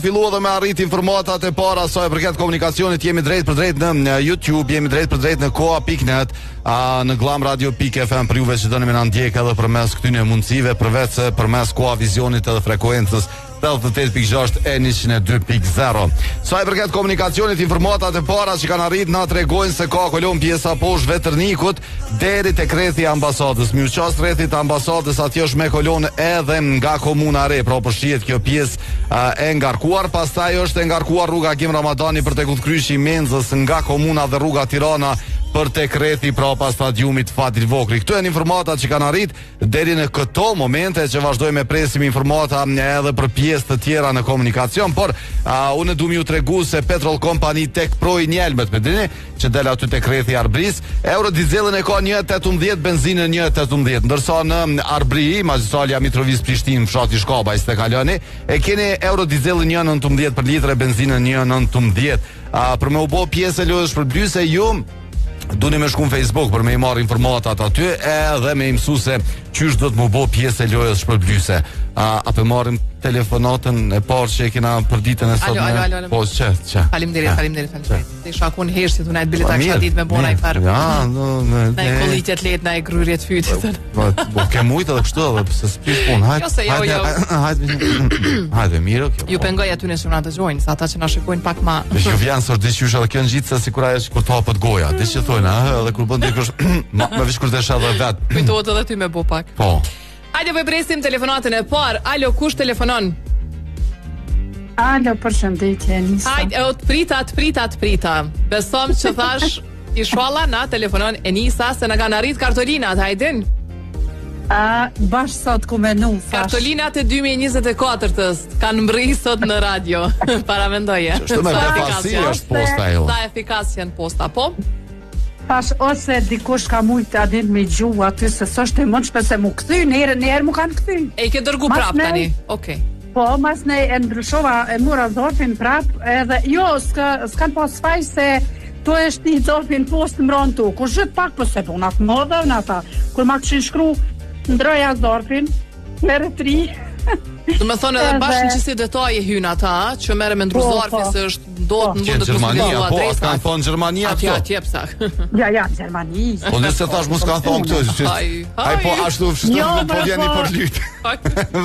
Fillu edhe me arrit informatat e para sa i përket komunikacionit, jemi drejt për drejt në YouTube, jemi drejt për drejt në koha.net, a në glamradio.fm për juve që doni me na ndjek edhe përmes këtyre mundësive, përveç se përmes Koha Vizionit edhe frekuencës 88.6 e 102.0. Sa i përket komunikacionit, informatat e para që kanë arrit na tregojnë se ka kolonë pjesa poshtë Veternikut deri tek rrethi i ambasadës. Me iu qas rrethit të ambasadës atje është me kolonë edhe nga komuna e re, pra po shihet kjo pjesë e ngarkuar, pastaj është e ngarkuar rruga Agim Ramadani për tek udhëkryqi i Menzës nga komuna dhe rruga Tirana për tek rrethi prapa stadiumit Fadil Vokrri. Këto janë informatat që kanë arrit deri në këto momente që vazhdojmë me presim informata edhe për pjesë të tjera në komunikacion, por uh, unë du me ju tregu se Petrol Company tek Proi i Njelmët, me dini, që del aty tek rrethi i Arbrisë, euro dizelin e ka 1.18, benzinën 1.18, ndërsa në Arbri, magistralja Mitrovicë Prishtinë, fshati Shkabaj, s'e kaloni, e keni euro dizelin 1.19 për litër e benzinën 1.19. A, për me u bo pjesë e lojës shpërblyese ju duni me shku në Facebook për me i marrë informatat aty edhe me i mësu se qysh do të m'u bo pjesë e lojës shpërblyese. A, a pe marrim telefonatën e parë që e kena për ditën e sotme? Alo, alo, alo, alo. Po, që, që. Faleminderit, faleminderit, faleminderit. Se isha kun heshtje tu najt bile ta kisha ditë me bo naj far. Ja, no, no, Naj kollitje të lehtë, naj gryrje të fytit. Po, po ke mujt edhe kështu edhe pse s'prish punë. Hajt. Jo se jo, jo. Hajt, hajt, mirë, kjo. Ju pengoj aty nëse na dëgjojnë, se ata që na shikojnë pak ma. Ju vjen sot diçysh edhe kjo ngjitse sikur ajo që kur të hapet goja. Di që thonë, ëh, edhe kur bën dikush, ma më veç kur të sheh edhe vet. Kujtohet edhe ty me bo pak. Po. Hajde po e presim telefonatën e parë. Alo, kush telefonon? Alo, përshëndetje Enisa. Hajde, o të prita, të prita, të prita. Besom që thash, ishalla na telefonon Enisa se na kanë arrit kartolinat, hajdin. A, bash sot ku menu, thash. Kartolinat e 2024-ës kanë mbërri sot në radio. Paramendoje. Kështu me Sa befasi efikas janë. është posta ajo. Sa efikas janë posta, po? Thash ose dikush ka mujt a din me gju aty se s'është e mundshme se mu kthy një herë një herë mu kanë kthy. E i ke dërgu Mas prap ne- tani. Okej. Po, mas ne e ndryshova, e mora zarfin prap, edhe jo, s'ka, s'kan pas faj se to është një zarfin post mron tu. Kur zhyt pak, po se puna të madhe në ata. Kur ma kishin shkru, ndroja zarfin, merre tri. Do me thonë edhe Edhe- bash në qësi detaje hyn ata, që merre me ndru Po, zarfin po. se është ndodh Po. mundet Që në mos Gjermania, ndodh po, adresa. as kanë thonë Gjermania Atje, këto. atje psa. Ja, ja, Gjermani. Po nëse thash mos kanë thonë këto, që Ai, ai po ai. ashtu kështu Jo, po bre, vjen i po. përlyt.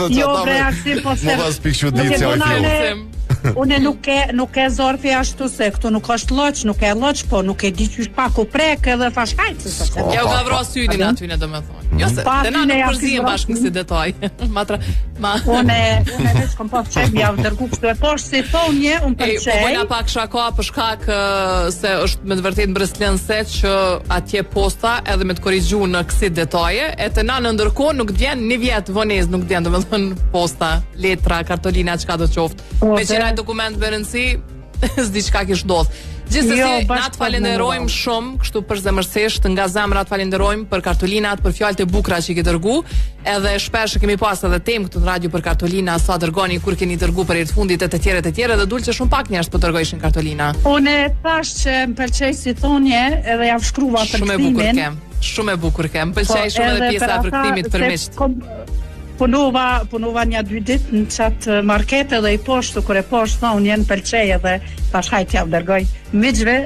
Dhe Jo, ata bre, me- arsim, po se... Më pas pikë Nuk e çudit si ai dona fillu. ne- Unë nuk e nuk e zorfi ashtu se këtu nuk është lloç, nuk e lloç, po nuk e di qysh pak u prek edhe thash hajt se s'është. S'ka. Ja u Pa, ka pa. vra synin aty ne domethënë. Jo se Pa, te na aty ne nuk ja përzihen ki bashkë në kësi detaj. Ma tra, ma Unë unë veç kom pas qef ja u dërgu kështu e poshtë si thonje, unë Ej, po pëlqej. bëjna pak shaka për shkak ë, se është me të vërtetë mbresëlënëse që atje posta edhe me të korrigju në kësi detaje, e të na në ndërkohë nuk vjen një vjet vonesë, nuk vjen domethënë posta, letra, kartolina, çka do qoftë. Po, Me qenë dhe- ai dokument me rëndësi, s'di çka kish ndodh. Gjithsesi, Jo, bash na të pak falenderojmë më shumë, kështu përzemërsisht nga zemra të falenderojmë për kartolinat, për fjalët e bukura që i ke dërgu. Edhe shpesh e kemi pas edhe temë këtu në radio për kartolina, sa dërgoni, kur keni dërgu për herë të fundit e të tjera e të tjera dhe dul që shumë pak njerëz po dërgojshin kartolina. Unë thash që më pëlqej si thonje edhe ja shkruva për Shumë e bukur kthimin. ke. Shumë e bukur ke. Më pëlqej Po, shumë edhe pjesa për e ata përkthimit për se miqt. kom- Punova, punova një dy ditë në qatë market edhe i poshtu, kur e poshtë thonje më pëlqej edhe thash hajt ja u dërgoj miqve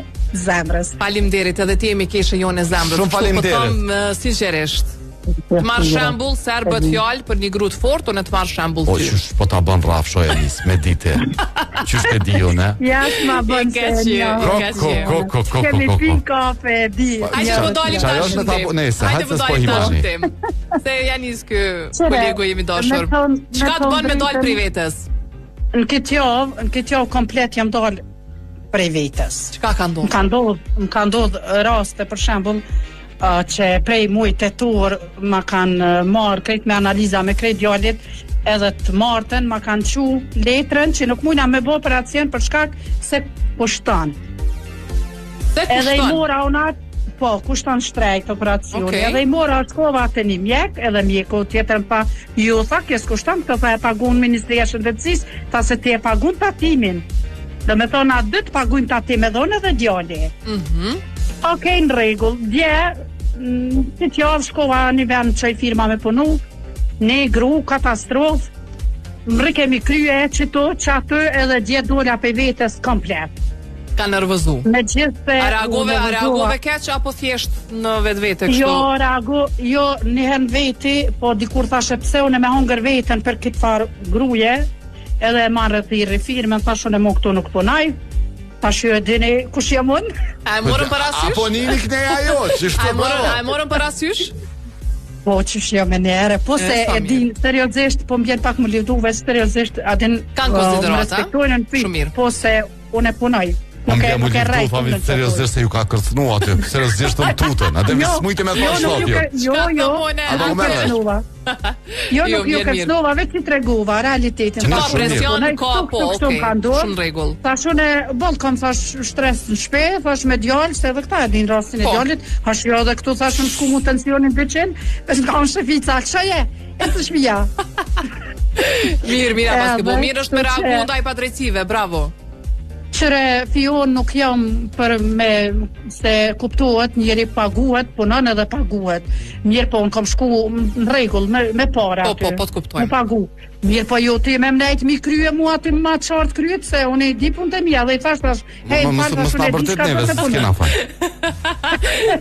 zemrës. Faleminderit edhe ti jemi keshë jonë e zemrës. Shumë Kështu po faleminderit. them eh, sinqerisht. Të marr shembull serbët fjalë për një gru të fortë, unë të marr shembull Po ty. qysh po ta bën rrafsho e nis me ditë. Qysh e di unë? Ja, s'ma bën I se keq je, një. i Ko keq ko je. ko ko ko Kemi ko pi ko. kafe, e di. Hajde Qa- po dalim qa tash është me në ta temë. po- Nejse, Hajde hajde po se s'po dalim tash himani. në temë. Se ja nis ky Qëre, kolegu jemi dashur. me thon- me Çka të thon bën me dal drejtën- prej vetes? Në këtë javë, në këtë javë komplet jam dalë prej vetes. Çka ka Më ndodhur? ka ndodh, më ka ndodh raste për shembull ë, që prej muajit tetor ma kanë ë, marrë krejt me analiza me krejt djalit edhe të martën ma kanë çu letrën që nuk mujna me bë operacion për shkak se kushton. Se Edhe i kushton. mora unë atë, po, kushton shtrejt operacioni. Okej. Edhe i mora shkova te një mjek, edhe mjeku tjetër më pa, ju tha, kjo s'kushton, këtë tha e pagun Ministria e Shëndetësisë, tha se ti e pagun tatimin. Do me thonë, atë dy të pagujnë tatim edhe unë edhe djali. Mhm. Okej, në rregull. Dje, mm, këtë javë shkova në një vend që i firma me punu, një gru, katastrofë. Më rrike mi krye qëto, që aty edhe dje dola prej vetes komplet. Ka nervozu. Me gjithë se... A reagove, a reagove keq apo thjesht në vetvete kështu? Jo, reago, jo, një herë në veti, po dikur thashë pse unë me hongër veten për këtë farë gruje, edhe e marrë thirri firmën, thashë unë mo këtu nuk punoj, thashë ju e dini kush jam unë? A e morën parasysh? Apo nini këne ajo, që A e morën, a e morën parasysh? Po, qysh jo me njerë, po se e din, seriozisht, po më vjen pak më livdu, veç seriozisht, a din, Kanë uh, konsiderata, më respektojnë në Shumë mirë. Po se unë e punoj. Po Nuk më e, vjen nuk e më rrejt. thami unë seriozisht se ju ka kërcënu aty. Seriozisht të tutën. Atë Jo, s'mujte me jo, thonë nuk shtot ju jo. kër- Jo, Çka jo, thonë, A do nuk merresh? kërcënova. Jo, Jo, nuk ju mirë, mirë. kërcënova, veç i tregova realitetin. Ka Ka Thash, unë presion, punoj, ka këtu, po, këtu, këtu okej. më ka ndodhur. Shumë rregull. Thash unë, boll kam thash stres në shtëpi, thash me djalë, se edhe këta e din rastin e Po. djalit, thash jo edhe këtu thash më shku mu tensionin 200, veç më ka unë shëfica, kësha je, e të shpia. Mirë, mirë, a paske bo. Edhe, Mirë është me kështu që- reagu ndaj padrejtësive, bravo. Qëre fion nuk jam për me se kuptohet, njeri paguhet, punon edhe paguhet. Mirë po unë kam shku në rregull me, me para Po, aty. po, po të kuptojmë. Me pagu. Mirë po jo ti me mnejt mi krye mua ti ma qartë kryet se unë i di punët e mia dhe i thash thash, hey, Mos fal, mos thash, na unë e di bërtet çka neve, do të se punoj. s'kena faj.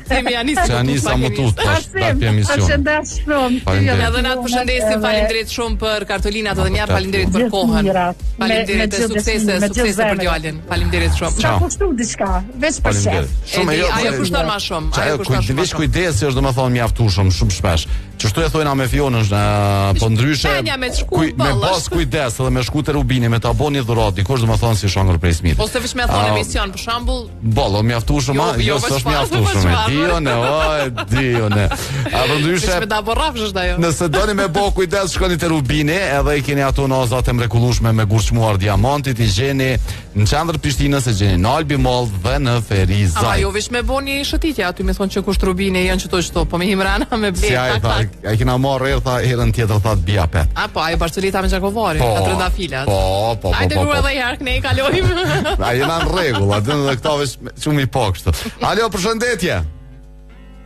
Themi ja nisi Se më Anisa tut më pak tut tash, Arsim, dak emision. Përshëndes shumë. Faleminderit. Edhe na të përshëndesim, faleminderit shumë për kartolinat edhe një herë faleminderit për Gjithë kohën. mirat. Me- me Faleminderit e gjithë suksese, dëshirë, me gjithë suksese për zemër. djalin. Faleminderit shumë. Qa Ciao. kushtu diçka, veç për shef. Faleminderit. Shumë E di, jo. ajo po, kushton ma shumë, Që ajo ajo kushton kuj- shumë ma veç shumë. kujdesi është domethënë mjaftueshëm shumë shpesh. Qështu e thojna me Fionën, ë, po ndryshe Penja me të shku, kuj- me boll pas është. kujdes edhe me shku te Rubini me ta bo një dhuratë, dikush domethënë si shangër prej smit. Ose veç me thonë A, emision, për shembull, Bollo, mjaftueshëm, Jo, a? jo, Jo, veç s'është pa, mjaftueshëm. veç E pa. di unë, o, e di unë. A për ndryshe veç me da borrafsh është ajo. Nëse doni me bo kujdes, shkoni te Rubini, edhe i keni ato nozat e mrekullueshme me gurçmuar diamantit, i gjeni në qendër të Prishtinës, e gjeni në Albi Mall dhe në Ama Ferizaj. jo veç me bo një shëtitje aty me thonë që kush Rubini janë çto çto, po me himrana me ble Si ai tak tha, tak. ai kena marrë herë tha herën tjetër tha të bia pet. A po, ajo Barcelita me Gjakovarin, Po, ka trëndafilat. Po, po, po, Hajde po, grua po. edhe një herë ne i kalojmë. A jena në rregull, atë edhe këta veç shumë i po kështu. Alo, përshëndetje.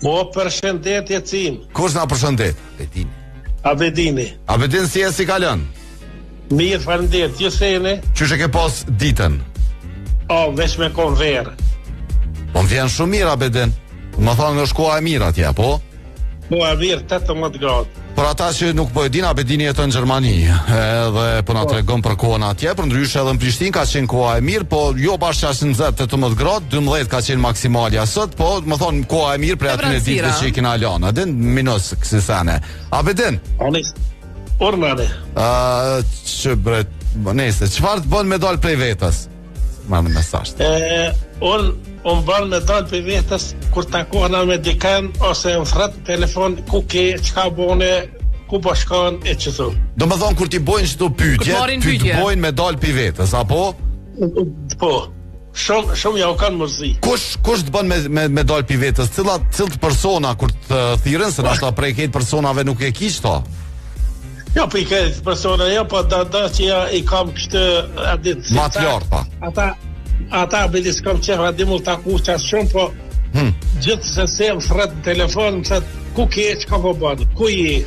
Po përshëndetje cim, Kush na përshëndet? Bedini. Abedini. Abedin si e si kalon? Mirë, faleminderit. Ju se jeni? Qysh e ke pas ditën? O, veç me kon verë. Po më vjen shumë mirë Abedin. Më thonë është koha e mirë atje, po? Po e mirë, 18 gradë. Për ata që nuk po e din, Abedini jeton në Gjermani, edhe po na tregon për kohën atje, për ndryshe edhe në Prishtinë ka qenë koha e mirë, po jo bash aq nxehtë 18 gradë, 12 ka qenë maksimalja sot, po më thonë koha e mirë prej E atyre ditëve vranësira. që i kena lënë, a din minus kësi sene. Abedin, Anis, urnare. ë që bre, nëse çfarë të bën me dal prej vetes? Marr një mesazh. E, unë unë bën me dalë për vetës kur takohna me dikan ose më thret në telefon ku ke, çka bone, ku po shkon e që thu. Do më thonë kur ti bojnë çdo pyetje, Kur marrin ty të pyetje. bojnë me dal prej vetes, apo? Po, shumë shumë ja u kanë mërzi. Kush kush të bën me me, me dal pi vetës? Cilat cilët persona kur të thirren se ndoshta prej këtë personave nuk e ki qto. Jo, po i ke persona, jo, po da da që ja i kam kështë a ditë. si Ma të ta- larta. Ata ata bili s'kam qef, a di mu taku qas shumë, po Hmm. gjithë se se më thret në telefon, më thret ku ke, çka po bën, ku je,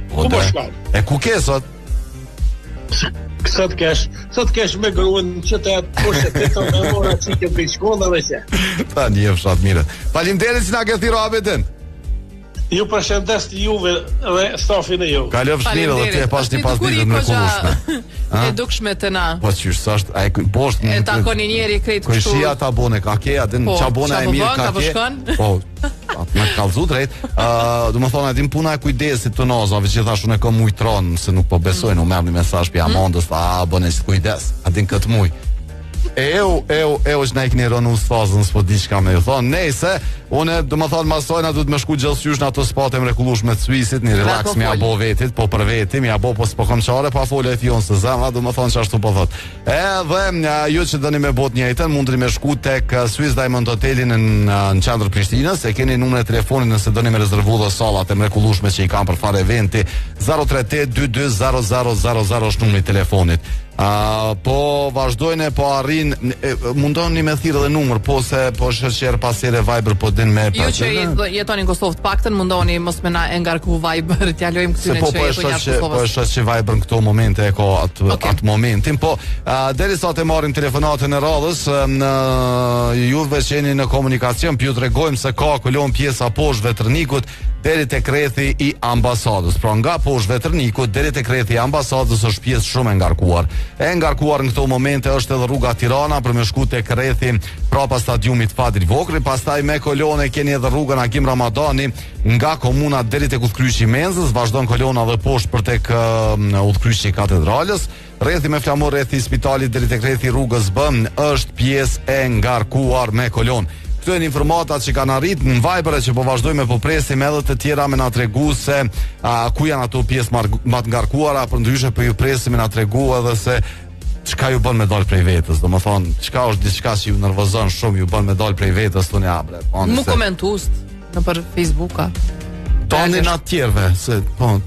Po ku po de. shkon. E ku ke sot? Sot kesh, sot kesh me gruan në qytet, kush e ti të me mora që ke për shkolla dhe që. Ta një fshat mirë. Faleminderit që na ke thirrur Abedin. Ju përshëndes të juve dhe stafin e ju. Kalofsh mirë dhe ti e pash një pas ditë të mrekullueshme. E dukshme të na. Po qysh s'është, ai poshtë E takon një njeri krejt kështu. Kojshia ta bone ka ke, a din Po, qa bone qa e po mirë bën, ka ka po ke. shkon? Po, atë me kallzu drejt. Ë, do të thonë, a din puna e kujdesit të nozave, që thash unë e kam ujtron, se nuk po besojnë, u merr një mesazh Mm. pi Amandës, tha, a bëne si kujdes, a din këtë muj. Eu, eu, eu që na i keni rënë ustazën, s'po di çka me ju thonë. Nejse, unë do më thonë masojna duhet me shku gjithësysh në ato spate mrekullueshme të Swisit, një relax po me ja fol. bo vetit, po për veti, me ja bo po s'po kam çare, pa folë e fion së zemra, do më thonë që ashtu po thot. Edhe ja, ju që doni me bot njëjtën, mundeni me shku tek eh, Swiss Diamond Hotelin në në qendër të Prishtinës, e keni numrin e telefonit nëse doni me rezervu dhe sallat e mrekullueshme që i kanë për fare eventi 038 22 0000 është numri i telefonit. A, po vazhdojnë e po arrin e, mundoni me thirrë edhe numër, po se po shoh pas here Viber po din me Ju që jetoni në Kosovë të paktën mundoni mos me na e ngarku Viber, t'ja lojmë Se këtyre po që po e jetojnë shoh jashtë që po e Kosovës. shoh që Viber në këto momente e ka atë Okej. atë momentin, po a, derisa të marrim telefonatën e radhës, ë, në juve që jeni në komunikacion, po ju tregojmë se ka kolon pjesa poshtë Veternikut deri tek rrethi i ambasadës. Pra nga poshtë Veternikut deri tek rrethi i ambasadës është pjesë shumë e ngarkuar. E ngarkuar në këto momente është edhe rruga Tirana për me shku tek rrethi prapa stadiumit Fadil Vokrri, pastaj me kolone keni edhe rrugën Agim Ramadani nga komuna deri tek udhkryqi i Menzës, vazhdon kolona dhe poshtë për tek uh, udhkryqi i katedralës. Rrethi me flamur, rrethi i spitalit deri tek rrethi i rrugës B është pjesë e ngarkuar me kolon. Këto janë informatat që kanë arrit në Viber e që po vazhdojmë e po presim edhe të tjera me na tregu se a, ku janë ato pjesë marg- më të ngarkuara, për ndryshe po ju presim me na tregu edhe se çka ju bën me dal prej vetes, domethënë çka është diçka që ju nervozon shumë, ju bën me dal prej vetes, thoni a bre, po Mu se komentuest nëpër Facebooka. Donin atë tjerëve, se po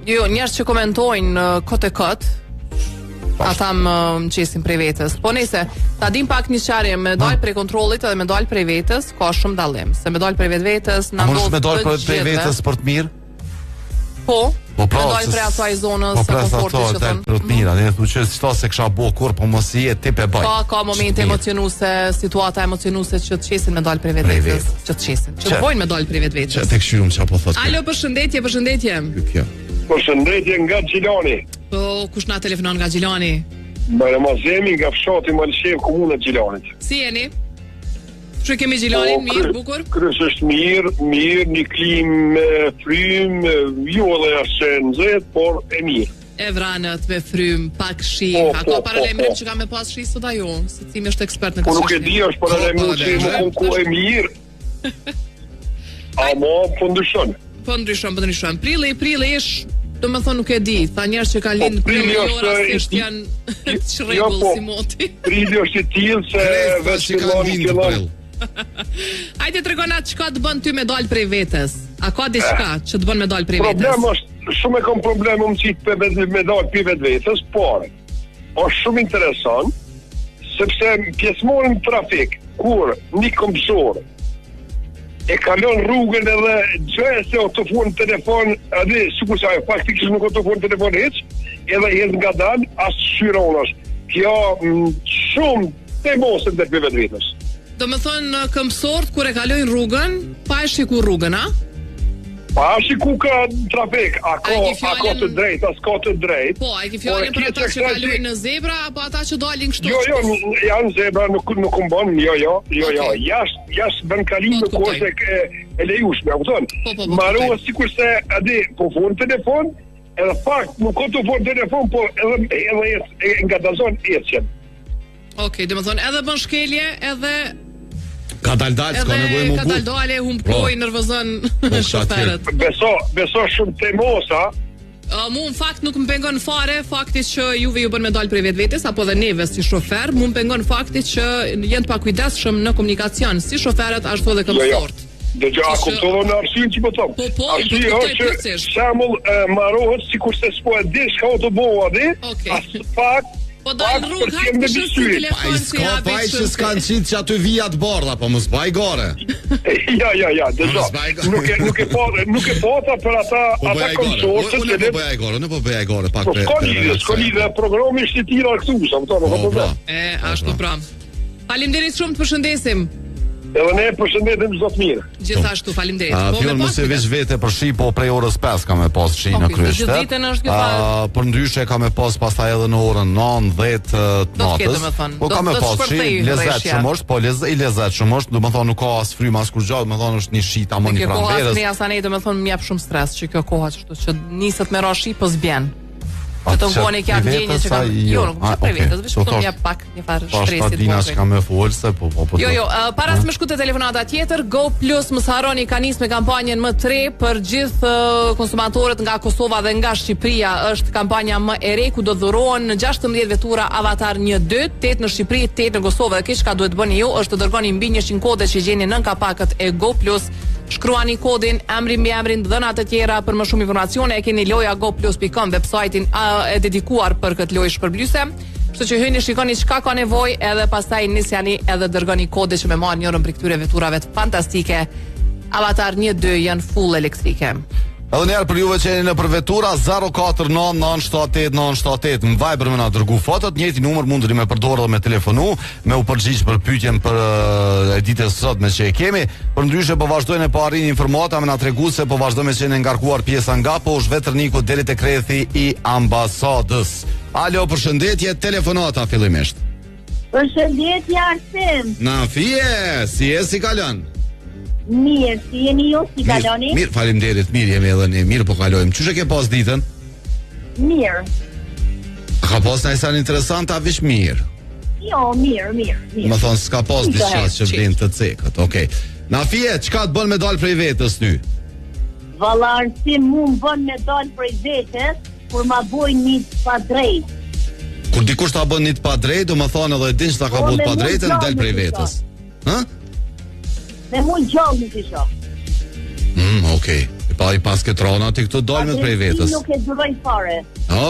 Jo, njerëz që komentojnë uh, kot e kot, ata më më qesin prej vetes. Po nëse ta dim pak një qarje me dal prej kontrollit edhe me dal prej vetes, ka shumë dallim. Se me dal prej vetvetes na A mundesh ndodh me dal të prej prej gjithëve. vetes për të mirë? Po. Po pra, me dal se prej s- asaj zonës po së pra, komfortit ato, që dal thon. për të mirë, atë thu që çto se kisha bo kur, po mos i je ti pe bëj. Ka ka momente Që të mirë. emocionuese, situata emocionuese që të qesin me dal prej vetvetes, vetes. që të qesin, që Që- të bojnë me dal prej vetvetes. Që tek shirum çfarë po thotë. Alo, përshëndetje, përshëndetje. Ky kjo. Përshëndetje nga Gjilani. Po kush na telefonon nga Gjilani? Bajram Azemi nga fshati Malshev, komuna e Gjilanit. Si jeni? Që kemi Gjilanin, Po, mirë, kry- bukur. Kryesisht mirë, mirë, një klimë me frymë, jo edhe as e nxehtë, por e mirë. E vranët me frym, pak shi. Po, A po, ka po, paralajmërim po. që ka me pas shi sot ajo? Se cimi është ekspert në Po këtë nuk e di, është paralajmëruar që më kon ku e mirë. Ama po ndryshon. Po ndryshon, po ndryshon. Prilli, prilli ish, do më thonë nuk e di. Tha njerëz që kanë Po, lind prilli prilli jo është i- rastësisht janë Jo, çrregull po. si moti. Prilli është i tillë se Krejt veç që kanë fillon lind në fillon prill. Hajde tregona çka të bën ty me dal prej vetes. A ka diçka që të bën me dal prej vetes? Problem është, shumë e kam problem unë qitë për vetë me dalë për vetvetes, por është shumë interesant, sepse pjesëmorën në trafik, kur një këmbësor e kalon rrugën edhe gjë se o të furë në telefon, edhe sikur se ajo faktikisht nuk o të furë në telefon hiç, edhe hedh nga dal, as syron është. Kjo mm, shumë te mos e për vetvetes. Do më thonë këmbësorët kur e kalojnë rrugën, pa e shiku rrugën, a? Pa shiku ka në trafik, a ka, A e ke a ka fjalën- të drejtë, as ka të drejtë. Po, a e ke fjalën Por, për ata kjo që që kalojnë në zebra apo ata që dalin kështu? Jo, jo, n- janë zebra, nuk nuk mbon, jo, jo, jo, jo. Okej. Jashtë jashtë vend kalimi Po, të ku kuptoj. është e, e lejushme, a kupton? Po, po, po, Mbarohet kuptoj. sikurse aty po fon në telefon, edhe fakt nuk ka të fon në telefon, po edhe edhe ec- e, nga dazon ecjen. Okej, do më thonë edhe bën shkelje, edhe Ka dal dal, s'ka nevojë edhe mu ka dal gut. dale, humb Po. kohë, nervozon Po, këta shoferët. Beso, beso shumë te mosa, Uh, mu në fakt nuk më pengon fare fakti që juve ju bën me dal prej vetvetes apo edhe neve si shofer, mu më pengon fakti që janë të pakujdesshëm në komunikacion, si shoferët ashtu edhe jo, jo. këmbësorët. Dëgjoj, a Kështu që- kuptove në arsyen që po them? Po, po, po Arsye të kuptoj është që plotësisht. shembull e, marohet sikurse s'po e di çka o të bëu aty, Okej. as fakt Po dal fakt rrugë, për hajt qenë me kështu si bisyri. telefon Ai si s'ka ja faj që s'kan qitë që aty vijat bardha, po mos baj gore. Ja, ja, ja, dëgjoj. Mos baj gore. Nuk e nuk e po nuk e pata për ata Po ata bëj gore. konsortë Unë që po bëj gore, unë po bëj gore pak Po s'ka lidhje, s'ka lidhje, programi është i tillë këtu, sa më thonë, Po, nuk ka pra. problem. E, ashtu pra. Faleminderit shumë, të përshëndesim. Edhe ne përshëndetim çdo të mirë. Gjithashtu faleminderit. A, Po, me Fion pas mos e veç vete për shi, po prej orës 5 ka me pas shi në Okej, kryeqytet. gjithë ditën është kjo fare. A, për ndryshe ka me pas pastaj edhe në orën 9, 10 të Do të natës. ketë, domethënë. Po Do- ka me do të pas shi, shpërthej lezetshëm rreshja. është, po lez, i lezetshëm është, domethënë nuk ka as frymë as kurrgjë, domethënë është një shi tamam Dhe i kjo koha pranverës. as ne as anej, domethënë më jep shumë stres që kjo koha kështu që niset me ra shi po s'bjen. A, Që të që voni kja pri ndjenjë vetes, që kam. a Jo, nuk A, më prej okej. vetes, veç Po këtu më thash- jep pak një farë Tash ta stresi të dina vogël. çka me fol se po po po. Jo, jo, uh, para se më shku te telefonata tjetër, Go Plus mos harroni ka nis me kampanjën më të re për gjithë uh, konsumatorët nga Kosova dhe nga Shqipëria. Është kampanja më e re ku do dhurohen 16 vetura Avatar 1-2, 8 në Shqipëri, 8 në Kosovë. Dhe kjo çka duhet bëni ju është të dërgoni mbi 100 kode që gjeni nën kapakët e Go Plus. Shkruani kodin, emrin mbi emrin, dhënat e tjera për më shumë informacione e keni loja goplus.com website-in a, e dedikuar për këtë lojë shpërblyese. Kështu që hyni shikoni çka ka nevojë edhe pastaj nisjani edhe dërgoni kode që me marrë njërën prej këtyre veturave fantastike. Avatar 1 2 janë full elektrike. Edhe një herë për juve që jeni nëpër vetura 049978 në Viber me na dërgu fotot, njëjtin numër mundeni me përdorë edhe me telefonu, me u përgjigj për pyetjen për eh, e ditës së sotme që e kemi. Përndryshe po vazhdojnë e po arrin informata me na tregu se po vazhdon me qenë e ngarkuar pjesa nga poshtë Veterniku deri te krethi i ambasadës. Alo, përshëndetje, telefonata fillimisht. Përshëndetje Arsim. Nafije, si je si kalon? Mirë, si jeni ju, si kaloni? Mirë, mirë, faleminderit, mirë jemi edhe ne, mirë po kalojmë. Qysh e ke pas ditën? Mirë. A ka pas ndonjë sen interesant a veç mirë? Jo, mirë, mirë, mirë. Me thonë s'ka pas Mirë, diçka që qit. vlen të cekët. Okej. Nafije, çka të bën me dal prej vetes ty? Valla Arsim mu më bën me dal prej vetes kur ma bojnë një të padrejt. Kur dikush ta bën një të padrejtë, do më thonë edhe din që ta ka Po, bërë të me mu padrejtën, gjallë del prej nuk i vetes. Hë? Me mu gjallë nuk i shoh. Mm, okej. E pa i pas këtë rona ti këtu dalmet prej vetes. Nuk e duroj fare.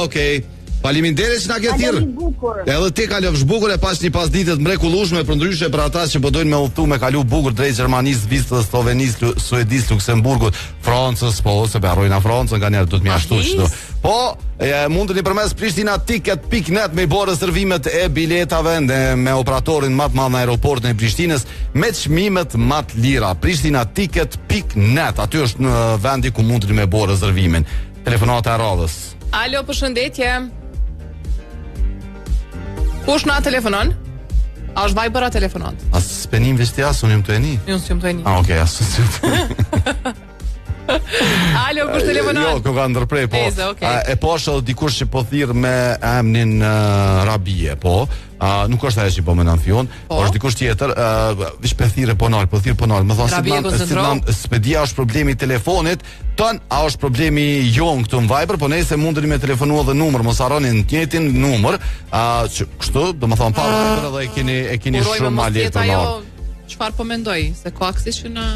Okej. Faleminderit që na ke thirrë. Kaloni bukur. Edhe ti kalofsh bukur e pas një pas ditë të mrekullueshme për ndryshe për ata që po dojnë me udhtu me kalu bukur drejt Gjermanisë, Zvicrës, Slovenisë, Lu- Suedisë, Luksemburgut, Francës, po ose pe harrojna Francën nganjëherë do të më ashtu Ahis. çdo. Po, e, mundeni përmes prishtinaTicket.net me i bërë rezervimet e biletave në, me operatorin më të madh në aeroportin e Prishtinës me çmimet më të lira. prishtinaTicket.net, aty është në vendi ku mundeni me bërë rezervimin. Telefonata e radhës. Alo, përshëndetje. Kush na telefonon? A është Viber a telefonat? As s'penim veç ti as unë jam të e ni. Jo, s'jam të e ni. Ah, okay, as s'jam të e ni. Alo, kush telefonon? Jo, kjo ka ndërprej, po. Teze, okej. A, E po është edhe dikush që po thirr me emrin uh, Rabie, po. A, nuk është ajo që po më fion, Po. po është dikush tjetër, uh, veç pe thirrë po nal, po thirr po nal. Më thonë si Rabie nan, si koncentrohu. nan, s'pedia është problemi i telefonit, ton a është problemi jon këtu në Viber, po nëse mundeni me telefonu edhe numër, mos harroni në të njëjtin numër, a që kështu, domethënë pa Viber edhe e keni e keni Uroj me shumë mos ma lehtë jetë për ajo marrë. çfarë po mendoj, se ka kësi që na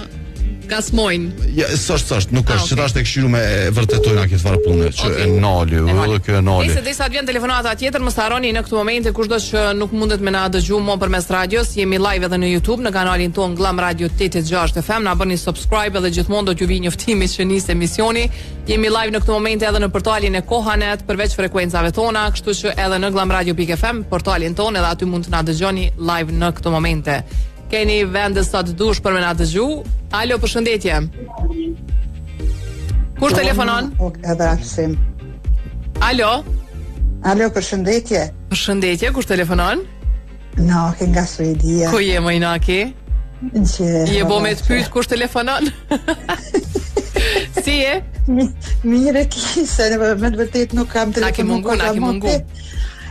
gasmojnë. Ja, s'është, s'është, nuk Ah, është. Që okej. tash tek këshiru me e vërtetojna këtë farë pune, që Okej. e nali, E nali. edhe kjo e nali. Nëse derisa të vjen telefonata tjetër, mos harroni në këtë momente kushdo që nuk mundet me na dëgju më përmes radios, jemi live edhe në YouTube në kanalin ton Glam Radio 86 FM, na bëni subscribe edhe gjithmonë do t'ju vi njoftimi që nis emisioni. Jemi live në këtë moment edhe në portalin e Kohanet përveç frekuencave tona, kështu që edhe në glamradio.fm, portalin ton edhe aty mund të na dëgjoni live në këtë momente. Keni vende sa të dush për me na dëgju. Alo, përshëndetje. Kush telefonon? Ok, edhe Arsim. Alo. Alo, përshëndetje. Përshëndetje, kush telefonon? Nake nga Suedia. Ku je moj Naki? Gjë. Je bo me të pyet kush telefonon? si je? Mi- Mirë e ki, se në, me të vërtet nuk kam Na ke telefonu. mungu, na ke mungu.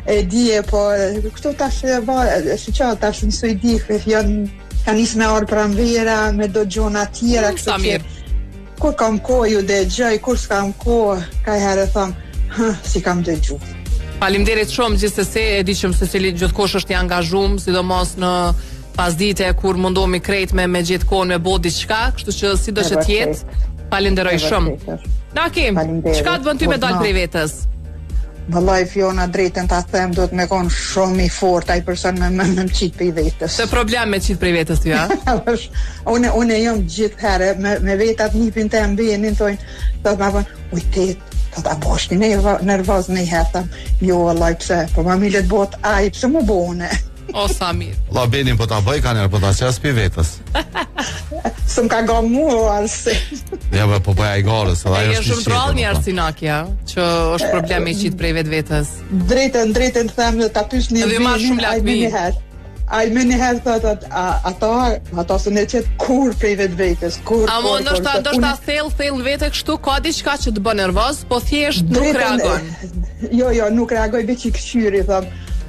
E di e, po e, këto tash e va, e, shiqo, tash në Suedi janë ka nisë me orë pranvera, me do gjona tjera, Mm, sa kështu që mirë. kur kam kohë ju dëgjoj, kur s'kam kohë, ka herë tham, hë, si kam dëgju. Faleminderit shumë gjithsesi, e di që secili gjithkush është i angazhuar, sidomos në pasdite kur mundohemi krejt me me gjithë kohën me bo diçka, kështu që sido E që të jetë, vërtet. falenderoj E shumë. vërtet është. Naki, Faleminderit. çka të bën ty me dal Urdhno. prej vetes? Vallai Fiona drejtën ta them duhet me kon shumë i fort ai person me me, me më qit prej vetes. Se problem me qit prej vetes ty, a? Është- unë unë jam gjithëherë me me vetat nipin tem benin thonë, thot ma bën, uj te, thot a bosh ti nervo, nervoz në herë tham, jo vallai pse, po ma millet bot ai, pse mu bo unë? O sa mirë. La Benin po ta bëj kanë po ta qas pi vetes. S'm ka ga mu o arsi. Ja po po bëj ai garës, edhe E ajo je është shumë i troll qetë, një do të thonë. Arsinaki, a? Që është problemi i qit prej vetvetes. Drejtën, drejtën them ta pyesni Edhe ju marr Benin, shumë ai lakmi. më një herë. Ai më një herë thot at- a- ato ato s'u ne qet kur prej vetvetes, kur. Amo kur, ndoshta kur, ndoshta unë- thell thell vete kështu ka diçka që të bën nervoz, po thjesht nuk Drejtën, reagon. Jo, jo, nuk reagoj veç i kqyri, thom.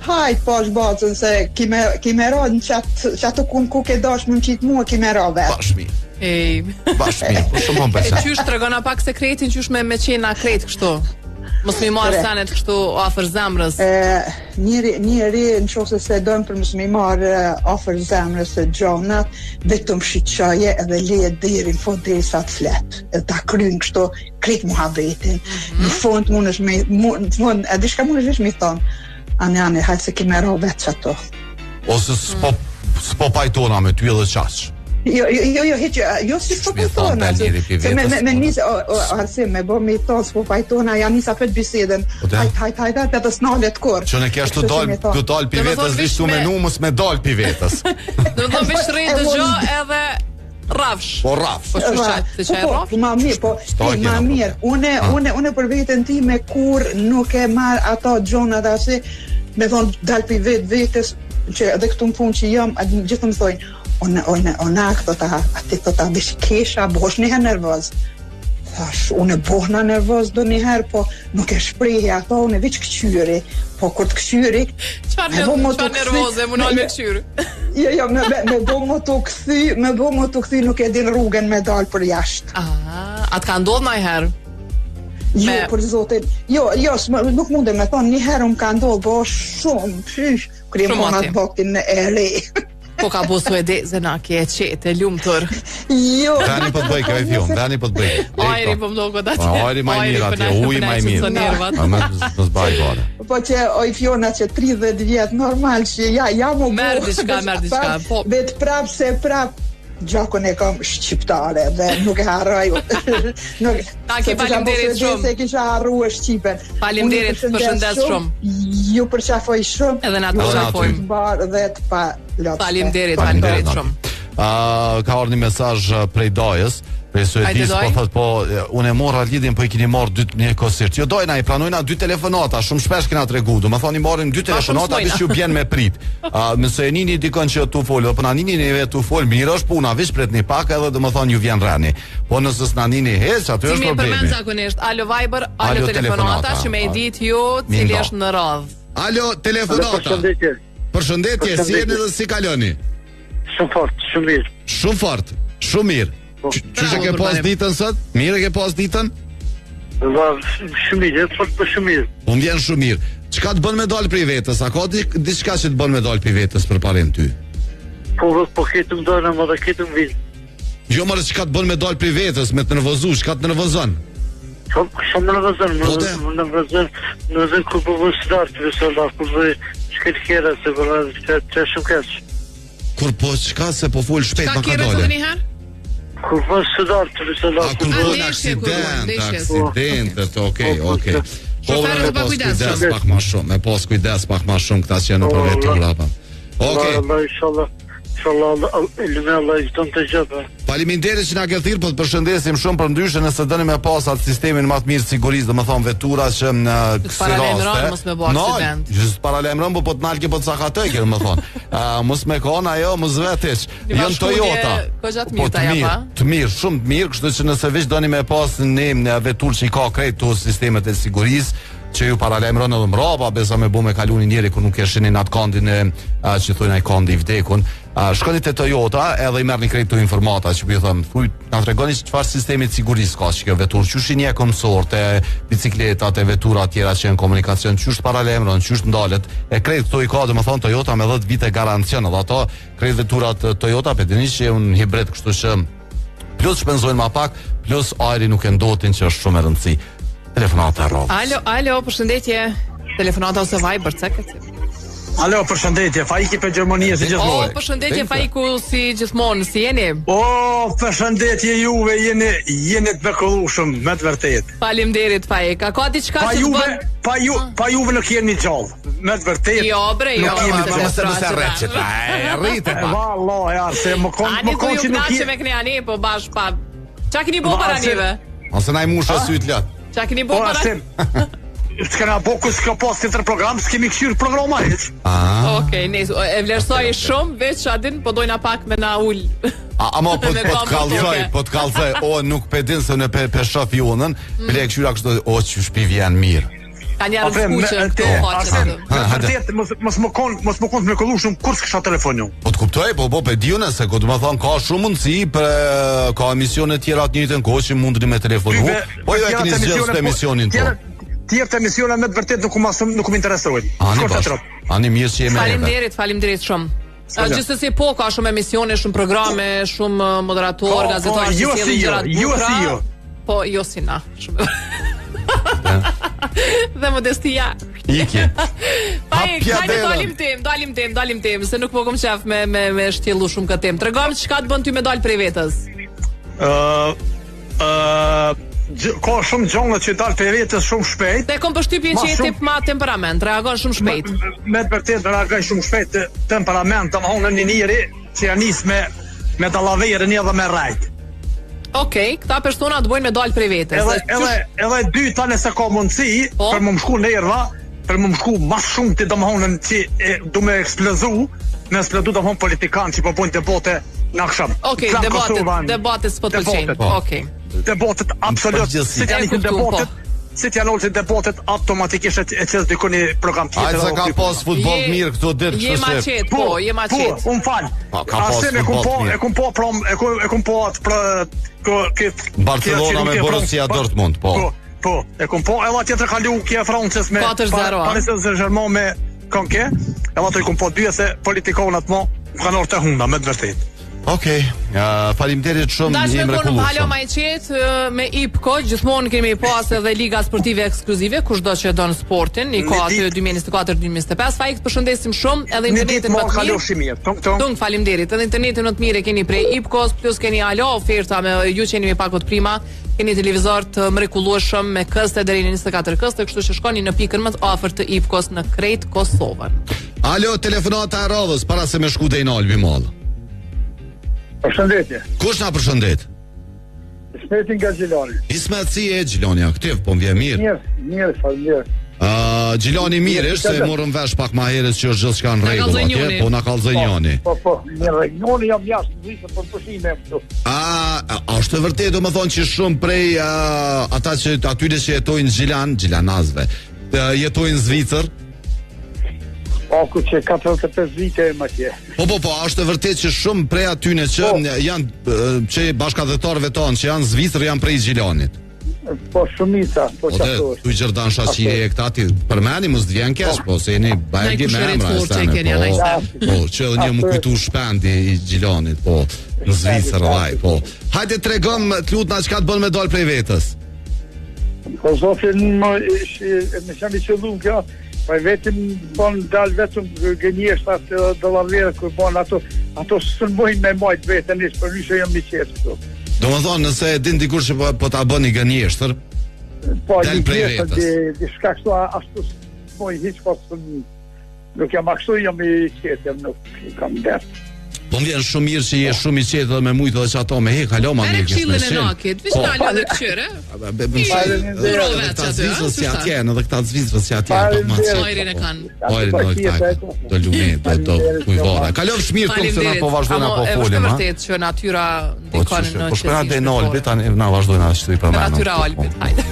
Hajt posh bacën se ki me, ki me ra në qatë qatë kun ku ke dash më qitë mua, ki me ra vetë. Bash mirë. Ej. Bash mirë, po shumë po më E pëlqen. qysh tregona pak sekretin qysh me me qenë na krejt kështu. Mos mi marr Tre. senet kështu afër zemrës. E, njeri, njeri në qoftë se se dojmë për mos me i marrë e, afër zemrës e gjonat, vetëm shiqoje edhe leje deri në fund derisa të flet. Edhe ta kryen kështu krejt muhabetin. Mhm. Në fund mundesh me mu, në fund, e diçka mundesh veç me i thonë. Ani, ani, hajt se ki me ra vetë qato. Ose s'po s'po pajtona me ty edhe qaq. Jo, jo, jo, jo, hiç, jo si s'po pajtona. Se me, me, me po nis, o, o, Arsim, me bo me i thonë s'po pajtona, ja nis apet bisedën. Po hajt, hajt, hajt, hajt, edhe s'nalet kurr. Që në kesh të dal, të dal pi vetës, vish tu menu, mos me dal pi vetës. Do të thonë veç rri dëgjo edhe Rrafsh. Po rrafsh. Po çu çaj, ti çaj po, po, rrafsh. Po ma mirë, po ma mirë. Unë unë unë për veten time kur nuk e marr ato gjona dhe asi, me thon dal pi vet vetes që edhe këtu në punë që jam, gjithë më thonë, unë unë unë a thot a, a ti thot a veç kesha, bohesh një herë nervoz. Thash, unë bohna nervoz do një herë, po nuk e shprehi ato, unë veç këqyri, po kur të këqyri... Çfarë çfarë nervoze, më me këqyri? Jo, jo, me, me, me bo më të kthy, me bo më të kthy nuk e din rrugën me dal për jashtë. Ah, a të ka ndodhur ndonjëherë? Jo, me... për zotin. Jo, jo, smë, nuk mundem me thonë, një herë më ka ndodhur, po shumë, pysh, kur jem kon atë vaktin e re. Po ka bo suedeze na ke e qetë, e lumtur. Jo. Veni po të bëj kjo film, veni po të bëj. Ajri po më doket atje. Po, ajri më i mirë atje, uji më i mirë. A më mos baj fare. Po që oj Fiona që 30 vjet normal që ja ja më Merr diçka, merr diçka. Po. Vet prap se prap gjakun e kam shqiptare dhe nuk e harroj. nuk Taki faleminderit shumë. Se kisha harruar shqipen. Faleminderit, përshëndes shumë. Ju përqafoj shumë. Edhe na të përqafojmë. Mbar dhe të pa lotëve. Faleminderit, faleminderit shumë. Uh, ka ardhur një mesazh uh, prej dajës, prej Suedisë, po thot po unë e morra lidhjen, po i keni marr dy njëkohësisht. Jo dajë na i pranojna dy telefonata, shumë shpesh kena tregu, domethënë i marrim dy telefonata veç ju bjen me prit. Uh, nëse e nini dikon që tu fol, po na nini neve tu fol, mirë është puna, veç pritni pak edhe domethënë ju vjen reni. Po nëse s'na nini hiç, aty është problemi. Si mi përmend zakonisht, alo Viber, alo, alo telefonata, që me e ditë ju cili është në radhë. Alo telefonata. Përshëndetje. Përshëndetje, si jeni dhe si kaloni? Shumë fort, shumë mirë. Shumë fort, shumë mirë. Po. Qysh e ke pas ditën sot? Mirë e ke pas ditën? Va, shumë mirë, fort po shumë mirë. Po më vjen shumë mirë. Çka të bën me dal prej vetes? A ka diçka që të bën me dal prej vetes përparim ty? Po, po këtë më donë, më dhe këtë më vinë. Jo more çka të bën me dal prej vetes, me të nervozu, çka të nervozon? Po shumë nervozon, më po më nervozon, më nervozon kur po vë start, të vë start, kur vë shkel kera se po vë të shumë keq. Kur po çka se po fol shpejt ma ka dalë. Kur po start, të vë start. A kur po në aksident, aksident, okej, po, po, okej. Po me pas kujdes pak më shumë, me pas kujdes pak më shumë këta që janë nëpër vetura apo. Okej. Allah inshallah. Inshallah Allah Allah i çon të gjithë. Faleminderit që na ke thirr, po të përshëndesim shumë për ndryshe nëse doni me pas atë sistemin më të mirë të sigurisë, domethënë vetura që në kësi raste. Mos me bë aksident. No, just paralajmëron, po po të nalke po të sakatoj, domethënë. Ë mos me kon ajo, mos vetesh. Jon Toyota. Po gjatë mirë ta japa. Të mirë, shumë të mirë, kështu që nëse veç doni me pas një, një veturë që i ka krejt këto sistemet e sigurisë, që ju paralajmëron edhe mrapa, besa me bu me kalu një njeri kur nuk e shihni atë kandin e a, që thonë ai kandi i vdekun. A, shkoni te Toyota edhe i merrni krejt këto informata që po ju them, thuj, na tregoni çfarë sistemi të sigurisë ka që kjo veturë, qysh i njeh këmbësorët e bicikletat e vetura tjera që janë në komunikacion, qysh paralajmëron, qysh ndalet. E krejt këto i ka domethënë Toyota me 10 vite garancion edhe ato krejt veturat Toyota, pe dini që janë hibrid, kështu që plus shpenzojnë ma pak, plus ajri nuk e ndotin që është shumë e rëndësi. Telefonata e radhës. Alo, alo, përshëndetje. Telefonata ose Viber, cek e cek. Alo, përshëndetje, Faiki prej Gjermanie si gjithmonë. Oh, përshëndetje Faiku si gjithmonë, si jeni? Oh, përshëndetje juve, jeni jeni të mrekullueshëm, me të vërtetë. Faleminderit Faik. A ka diçka që të bën? Pa ju, ah. pa juve nuk jemi gjallë. Me të vërtetë. Jo, bre, jo. Nuk jemi gjallë. Mos mos e rrit që ta. E rrite pak. Vallahi, ja, se më kon më kon që nuk jemi. Me ani, po bash pa. Çka keni bo para neve? Ose na i musha syt lot. Çka keni bo po, para? S'kena bo ku s'ka pas tjetër program, s'kemi kqyr programa hiç. Ah. Okej, okay, e vlerësoj shumë, veç a din po dojna pak me na ul. A, ama po, po të kallzoj, po të kallzoj, o nuk pe din se në pe, pe shoh Jonën, mm. bile e kqyra kështu, o qysh pi vjen mirë. Ka një armë kuqe këto faqe. Me vërtet mos mos më kon mos më kon të mrekullueshëm kur s'kisha telefonu. Po të kuptoj, po po pe di unë se ku do të thonë ka shumë mundësi për ka emisione të tjera të njëjtën kohë që mundeni me telefonu. Po ju e keni zgjedhur këtë emisionin tonë. Tjerë të emisione me të vërtet nuk më nuk më interesojnë. Ani bash. Ani mirë që jemi. Faleminderit, faleminderit shumë. Gjithsesi po ka shumë emisione, shumë programe, shumë moderatorë, po, gazetarë po, jo që sjellin gjëra të bukura. Jo si jo. Po jo si na. Shumë. Dhe modestia. Iki. Pa e, Hapja hajde derën. dalim tem, dalim tem, dalim tem, se nuk po kom qef me me me shtjellu shumë këtë temë. Tregom çka të bën ty me dal prej vetes. Ë ë gjë- ka shumë gjëra që dal prej vetes shumë shpejt. Dhe kom përshtypjen Ma që je shumë- tip ma temperament, reagon shumë shpejt. Me të vërtetë reagoj shumë shpejt të- temperament, domethënë një njeri që ja nis me me dallaverën edhe me rrejt. Okej, këta persona të bojnë me dal prej vetes. Edhe Dhe edhe edhe e dyta nëse ka mundësi Po. për më shku nerva, për më shku më shumë ti domethënë që e, du me eksplozu, me eksplodu domethënë politikan që po bojnë debate në aksham. Okej, Klan debatet, Kosova, debatet s'po të pëlqejnë. Debatet. Po. Okej. Debatet absolut, përgjithësi. si t'janë E nisin kuptum, po. debatet, si t'janë ulësin debatet, automatikisht e e qes dikun një program tjetër. Hajde se edhe ka u pas futboll Je- mirë këto ditë, Je kështu ma që qetë, po, je ma qetë. Po, unë fal. Po, ka pas Arsene, e kum futboll po, të mirë. e kum po prom, e kum e kum po atë pra ko kë Barcelona me Borussia Dortmund, po. Po, po, e kum po edhe tjetër ka lu kje Francës me 4-0, a? Paris Saint-Germain me konke. Edhe ato i kum po dy se politikanat mo më kanë orë të hunda me të vërtetë. Okej, uh, faleminderit shumë, Dash je me konë hala mrekullueshëm. ma i qetë ë, me IPKO, gjithmonë kemi pas edhe liga sportive ekskluzive, kushdo që e don sportin, i ka Një aty ditë- 2024-2025. Faik, të përshëndesim shumë, edhe Një internetin ditë më më të mirë. kaloshi mirë. Tung tung. Tung, faleminderit. Edhe internetin më të mirë e keni prej IPKOS, plus keni alo oferta me ju që jeni me pakot prima, keni televizor të mrekullueshëm me këste deri në 24 këste, kështu që shkoni në pikën më të afërt të IPKOS në krejt Kosovën. Alo, telefonata e radhës para se me shku deri në Albi Mall. Përshëndetje. Kush na përshëndet? Ismeti nga Gjilani. Ismet si e Gjilani aktiv, po më vjen mirë. Mirë, mirë, faleminderit. Ë, Gjilani mirë është se morëm vesh pak më herët që është gjithçka në Na rregull kallzoi atje, njëri. po na kallzoi njëri. Po, po, mirë. Njëri jam jashtë në Zvicër për pushime këtu. A, a është e vërtetë domethënë që shumë prej a, ata që atyre që jetojnë në Gjilan, Gjilanasve, të jetojnë në Zvicër? Po, ku që 45 vite e më atje. Po po po, a është e vërtetë që shumë prej atyne që Po. janë e, që bashkatdhetarëve tanë që janë në Zvicër janë prej Gjilanit. Po, shumica, po Po që dhe, ashtu është. tu Gjerdan Shaqiri e këta ti përmeni mos të vjen keq, po se jeni bajagi me kushëri emra të e fortë që e sene, keni, po, anaj sen. po, që edhe një më kujtu shpendi i Gjilanit, po, në Zvicër edhe ai, po. Hajde tregom, të lutna çka të bën me dal prej vetes. Po, zofin, më, ish, emision i qëllum kjo, po e vetëm bon dal vetëm gënjeshtat edhe dollarverët kur bon ato, ato s'ën bojnë me majt veten, ish, për nyshe jam i qetë këtu. Do më thonë, nëse e din dikush që po, po ta bën një gënjeshtër, Po, Dal një prej gjeshtër, vetes. di- diçka kështu, a- ashtu s'moj hiç, po s'm- nuk jam ashtu, jam i qetë, jam nuk kam dert. po më vjen shumë mirë që je shumë i qetë dhe me mujt edhe që ato me hek, alo ma Merre mirë kish me këshillën e qenë. Nakit, veç Po. na alo dhe kqyre. Be- be- Faleminderit. Edhe Urove këta aty, a? Zvicrës si Qysh atje, edhe këta Zvicrës si atje, pak ma Faleminderit. Ajrin e kanë. Ajrin edhe këta. Do lume, do do kujvara. Kalofsh mirë këtu se na po vazhdojna Amo, po e, folim, Është e ha. vërtetë që natyra Po ndikon qysh, në po shkojna qetësinë deri në Albi shpirtërore. tani na vazhdojna ashtu i përmendëm. Natyra e Alpit, hajde.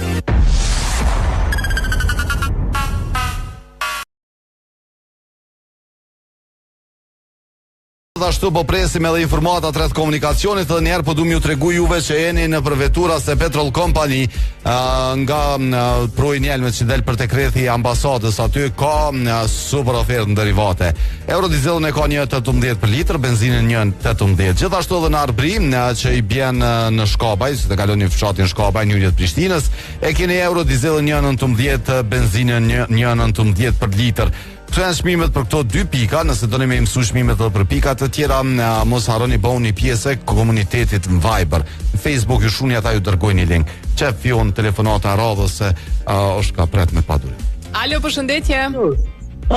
Gjithashtu po presim edhe informatat rreth komunikacionit edhe një herë po du m'ju tregu juve që jeni në përvetura se Petrol Company uh, nga uh, proi njelmet që del për tek rrethi i ambasadës aty ka uh, super ofertë në derivate. Eurodizelin e ka 1.18 për litër, benzinën 1.18. Gjithashtu edhe në Arbri uh, që i bjen uh, në Shkabaj, si të kaloni fshatin Shkabaj në hyrje të Prishtinës, e keni Eurodizelin 1.19, benzinën 1.19 për litër. Këto janë çmimet për këto dy pika, nëse doni me i mësu çmimet edhe për pika të tjera, na, mos harroni bëhuni pjesë e komunitetit në Viber. Në Facebook ju shuni ata ju dërgojnë një link. Qef jon telefonata e radhës se uh, është ka pret me padurim. Alo, përshëndetje.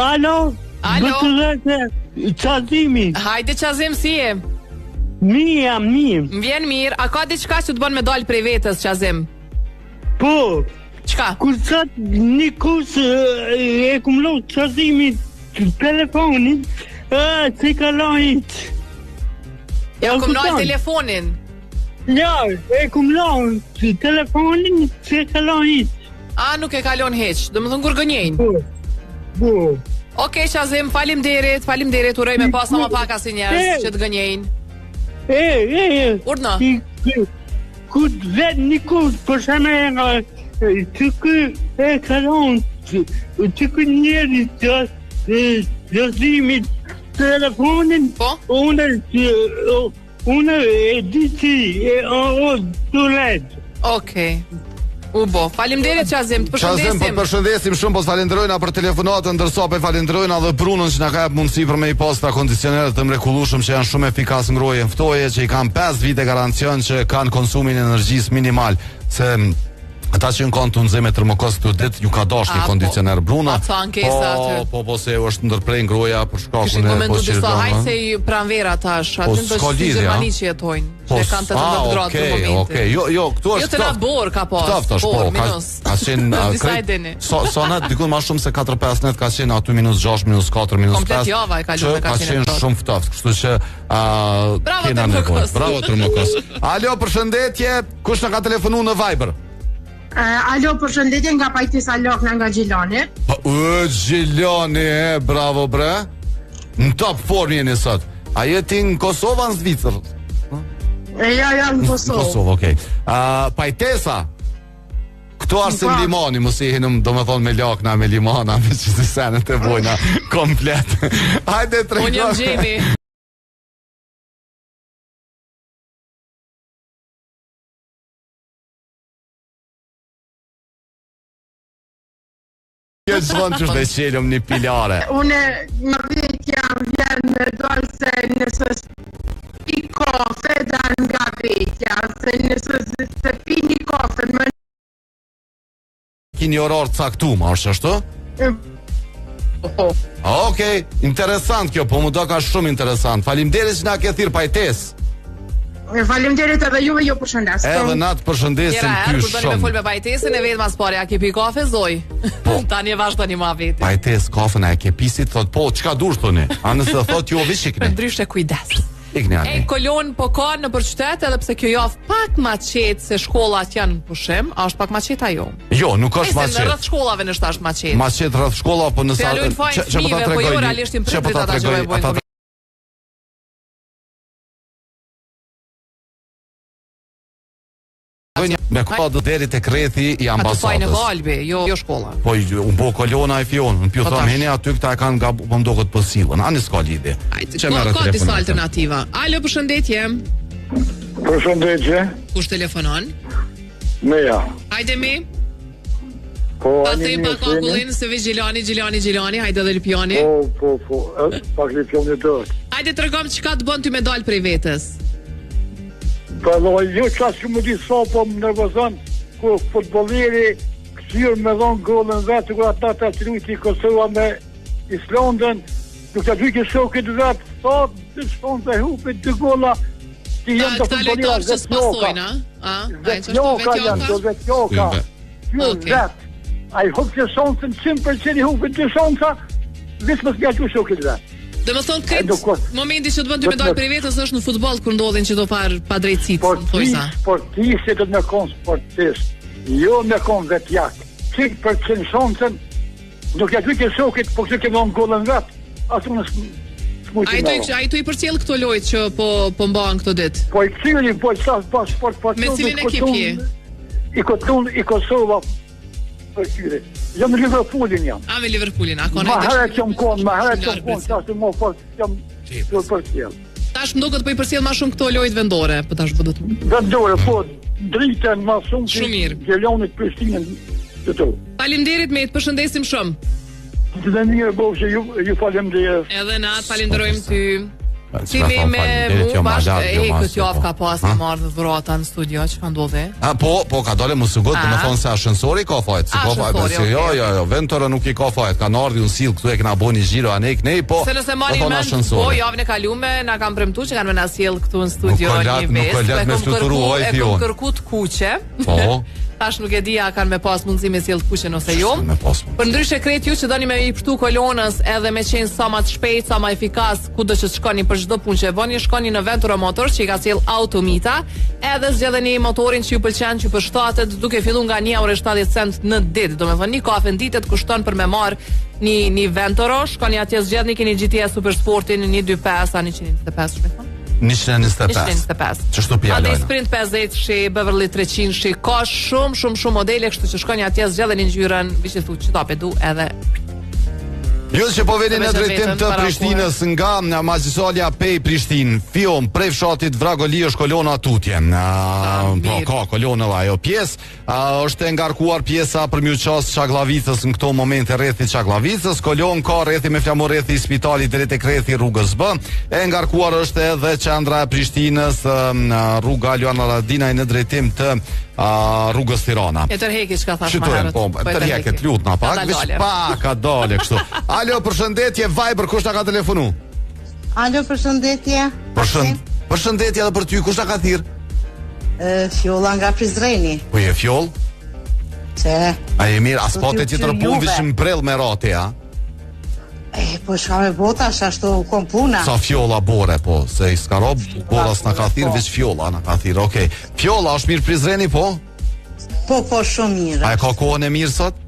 Alo. Alo. Përshëndetje. Qazimi. Hajde Qazim, si je? Mirë jam, mirë. Më vjen mirë. A ka diçka që të bën me dal prej vetes, Qazim? Po. Çka? Kur sot një kus e, e kum lënë Qazimit telefonin, e, si ka lënë hiç. Ja E kum nal kupton? telefonin. Ja, e kum lënë telefonin, si ka lënë hiç. A nuk e kalon hiç. Domethënë kur gënjejnë. Po. Po. Okej, Qazim, faleminderit, faleminderit. Uroj me pas sa më pak asnjë njerëz që të gënjejnë. E, e, e. Urdhno. I- i- Ku të vetë një kus, për sheme e nga, e, që kë e kalon, që që kë njeri që e, Qazimit telefonin, po? unë, që- o- unë e di që e o, o, të let. Okej. U bo. Faleminderit Qazim, të Qazim, po përshëndesim. të përshëndesim shumë, po të falenderojna për telefonatën, ndërsa po e falenderojna edhe Brunën që na ka jap mundësi për me i pas ta kondicionerët të mrekullueshëm që janë shumë efikas ngrohje ftohje, që i kanë 5 vite garancion që kanë konsumin e energjisë minimal, se m, ata që janë kanë të nxehme termokos këto ditë ju ka dashur A, një po. kondicioner Bruna. A, ca ankesa po, aty. Po, po, se është ndërprej ngrohja për shkakun Kishin e komentu po që disa hajt do, se i pranvera tash, Po, aty do s'ka që si lidhje, a? Gjermani që jetojnë, Po, që e kanë 18 a, gradë për okej, momentin. Okej, jo, jo, këtu është Jo të na ftohtë. borë ka pas. Ftohtë është, po, borë, ka, minus. ka qenë a, Disa e krejt- dini. Sa sa net diku më shumë se 4-5 net ka qenë aty minus 6, minus 4, minus 5. Komplet java e kaluar që ka ka qenë e qenë ftohtë. shumë ftohtë, kështu që a Bravo, kena Termokos. nevojë. Bravo Termokos. Alo, përshëndetje. Kush na ka telefonuar në Viber? Alo, përshëndetje nga Pajtesa Lokna nga Gjilani. Po, ë, Gjilani, e, bravo bre. Në top form jeni sot. A je ti në Kosovë a në Zvicër? E, jo, jo, në Në Kosovë. Kosovë, okej. A, pajtesa. Këtu Arsen Po. Limani, mos i hinëm, do me thonë me lakna, me limana, me që si senet e bojna, komplet. Hajde, trego. Unë jam Gjemi. Kjo që vonë që është dhe qelëm një pilare. Unë në vetja vjen me dalë se nëse pi kafe dal nga vetja, se nëse se pi një kafe më Ki një orar të caktuar, a është ashtu? Po. Okej, interesant kjo, po mu do ka shumë interesant. Faleminderit që na ke thirr pajtesë. Faleminderit edhe juve, ju përshëndes. Edhe na të përshëndesim Tjera ty herë, kur doni me shumë. fol me pajtesën e vetë mas pari, a ke pi kafe zoj? Po. Tani e vazhdoni ma veti. Pajtesë kafen a e ke pisit, thot po, çka dush thoni? A nëse thot jo vish ikni. Ndryshe kujdes. Ikni E ani. kolon po ka në për qytet edhe pse kjo javë pak ma qetë se shkollat janë në pushim, a është pak ma qetë ajo? Jo, nuk është ma Nëse në qetë. rreth shkollave në është ma qetë. Ma qetë rreth shkolla, po nëse Se ja luajnë fajin që- që po ta fëmijëve, po tregoj jo një- realisht janë që po prindrit ta ata që tregoj e bojnë ata tregoj një- me kod deri tek rrethi i Aty fajin e ambasadës. ka Albi, jo jo shkolla. Po i- u bo kolona e fion, unë pju Po thom tash. hini aty këta e kanë gabu, po më duket po sillen. Ani s'ka lidhje. Që Ka, merret ka disa telefonat. alternativa. Alo, përshëndetje. Përshëndetje, Kush telefonon? Meja. Hajde mi. Po, Ta ani them mirë pak jeni? akullin se vi Gjilani, Gjilani, Gjilani, hajde edhe Lipjani. Po, po, po, e, pak Lipjani duhet. Hajde tregom çka të bën ty me dal prej vetes. Po, lo, jo qa që më di sa, po më nervozon, kur futbolleri këqyrë me dhonë golën vetë, kur ata të qrujti Kosova me Islandën, nuk të gjykë shokit vetë, sa të shkon të hupit dy gola, ti jenë të Këta futbollera lojtarë që vetjoka. s'pasojnë, a? A? Ai ç'është Vetjoka janë, do vetjoka? vetjoka. Kjo vetë. Ai hup që shansën 100% i hupit dy shansa, veç mos m'ja gju shokit vetë. Do të thonë këtë momenti që të bën ty me dal prej vetes është në futboll kur ndodhin që do far padrejtësitë, thojsa. Sportisti do të me konë sportist, jo me konë vetjak. 100% shansën, nuk ja gjykë shokit, po kështë ke dhonë golën vetë, as unë s'mujtë Ai tu i ai tu i përcjell këto lojë që po po mbahen këto ditë. Po i këqyri, po i qas pa sport, po Me cilin ekip je? I Kotlun, i Kosova, për këqyri. Jam në Liverpoolin jam. A me Liverpoolin, a ka Ma ndaj herët jam konë, ma herët jam konë, tash më fort jam të përcjell. Tash më duket po i përcjell më shumë këto lojët vendore, po tash po do të. Vendore, po, dritën ma shumë Shumë mirë. Gjelanit, Prishtinën, të to. Faleminderit me të përshëndesim shumë. Të dhe mirë, bofshë, ju, ju faleminderit. Edhe na të falenderojmë ty. Po, Si çka me thon, me faleminderit, mu jo, ma bashkë, larg, jo, e ma këtë asgjë, javë po. ka pas Ha? me marrë dhurata në studio, çka ndodhi? A po, po ka dale mos u got, A? do të thonë se ashensori ka fajt, si A, ka fajt, ashensori, se jo, okej, jo, jo, Ventora nuk i ka fajt, kanë ardhur unë sill këtu e kena bën një xhiro anej knej, po. Se nëse marrin do thonë mend, po ashensori. javën e kalume na kanë premtuar që kanë me na sjell këtu në studio Nuk ka lat- një nuk ka vezë, lat po e me kom fluturu, kërku- oj, E kom Fion. kërku të kuqe. Po. Tash nuk e di a kanë me pas mundësi me sjell të kuqen ose jo. Me pas. Për ndryshe krejt ju që doni me i pshtu kolonës edhe me qenë sa ma të shpejt, sa ma efikas, kudo që të shkoni për çdo punë që e bëni, shkoni në Ventura Motors që i ka sjell Automita, edhe zgjedheni motorin që ju pëlqen, që ju përshtatet, duke filluar nga 1,70 cent në ditë. Domethënë një kafe në ditë të kushton për me marr një një Venturo, shkoni atje zgjedhni keni GTS Super Sportin 125 a 125, shme thonë? 125. 125. Ç'është pja Andaj lojna? Sprint 50 shi, Beverly 300 shi, ka shumë shumë shumë modele, kështu që shkoni atje zgjedheni ngjyrën, viç i thu çto pe du edhe. Ju që po veni në drejtim të Prishtinës nga nga magistralja Pejë Prishtinë, Fion prej fshatit Vragoli është kolona tutje. Po ka kolonë edhe ajo pjesë, a, është e ngarkuar pjesa për m'ju qas Çagllavicës në këto momente rrethi Çagllavicës, kolonë ka rrethi me flamur rrethi i spitalit deri tek rrethi rrugës B. E ngarkuar është edhe qendra e Prishtinës, rruga Luan Haradinaj në drejtim të a, rrugës Tirana. E tërheki çka thash më herët. Po, po tërheki të lutna pak, veç pak a dale kështu. Alo, përshëndetje Viber, kush na ka telefonu? Alo, përshëndetje. Përshënd, përshëndetje edhe për ty, kush na ka thirr? Ë, Fjolla nga Prizreni. Po je Fjoll? Çe. A je mirë, as po të tjetër punë veç në prill me rati, a? E, po çka me bo tash, ashtu u kon puna. Sa fjolla bore, po, se i s'ka rob, bora s'na ka thirr, po. veç fjolla na ka thirr, okej. Fjolla, është mirë Prizreni, po? Po, po, shumë mirë. A e ka kohën e mirë sot?